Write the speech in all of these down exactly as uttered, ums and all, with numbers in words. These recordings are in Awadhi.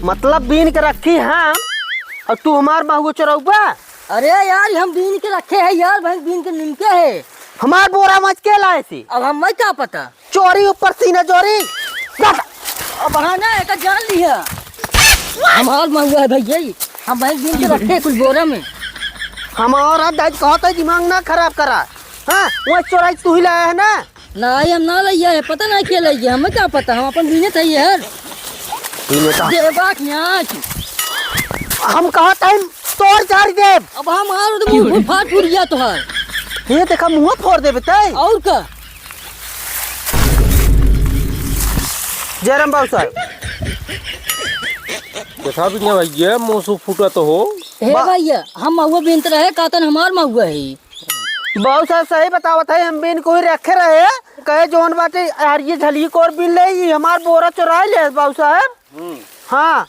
मतलब बीन के रखी हम, और तू हमार महुआ चोरउबा? अरे यार, हम बीन के रखे है यार, भैंस बीन के निमके है। हमार बोरा मच के लाए सी। अब हमें का पता। चोरी ऊपर सीना चोरी। अब हाँ ना, एका जान लिया। हमार महुआ है भैया, हम भैंस बीन के रखे कुल बोरा में। हमारा दाई कहत है दिमाग ना खराब करा। हाँ, वह चोराई तू ही लाया है ना? नाहीं, हम ना लइया है, पता ना के लइया, हमें का पता, हम अपन बीने था यार। बीने था। देबा की आँख। हम कहत है तोर जारी देब। अब हमार तो मुँह फाट फूट गया तोहार। ये देखा मुँह फोड़ देबे तै। और का? जयराम बाबू साहब। देखा भी नहीं भैया, मुँह से फूटा तो हो। हे बा- भैया, हम महुआ बीनत रहे, का तन हमार महुआ है। बाबू साहब सही बतावत है, हम बीन कोई रखे रहे, कहे जौन बाटे यार ये झलिये कोर बीन ले, ये हमार बोरा चोराई ले बाबू साहब। हम्म। हाँ।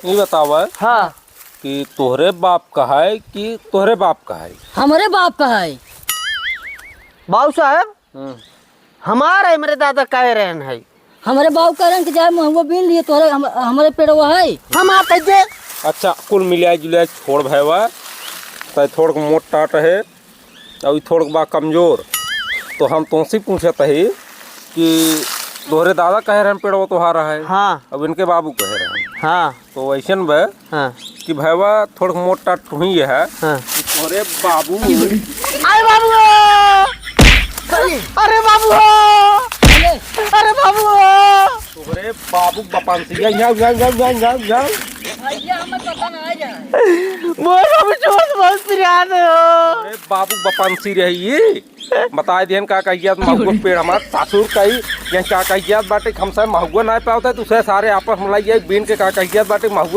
ये बतावा हाँ। कि तोहरे बाप का है कि तोहरे बाप का है? हमरे बाप का है। बाबू साहब, हम्म। हमार हमरे दादा कहे रहन है। हमरे बाबू कह रहन कि जाए महुआ बीन लिए, तोहरे हम-, हमरे पेड़वा है। हम आप है जे। अच्छा, कुल मिलाए जुलाए छोड़ भैवा, तै थोड़क मोट टाट है, अउ ई थोड़क बा कमजोर। तो हम तोसे पूछत ही कि तोहरे दादा कहे रहन पेड़वा तोहार है, हाँ। अब इनके बाबू कहे रहन। हाँ। तो वैसन बा हाँ। कि भैवा थोड़क मोट टाट तुही है हाँ। कि तोहरे बाबू। अरे बाबू हो! अरे बाबू हो! अरे बाबू हो! तोहरे बाबू बपानसिया, यहाँ, यहाँ, यहाँ, यहाँ, यहाँ, यहाँ। भैया, हमें पता ना आ जाए। मोर बाबू चोर बहुत पिरात हो। तोहरे बाबू बपानसी रही ये। बताए दिहन का कहिया महुआ पेड़ हमार सासुर कही, यहाँ का कहिया बाटे कि हमसे महुआ ना पावत है, दूसरे सारे आपस में लइया बीन के का कहिया बाटे महुआ।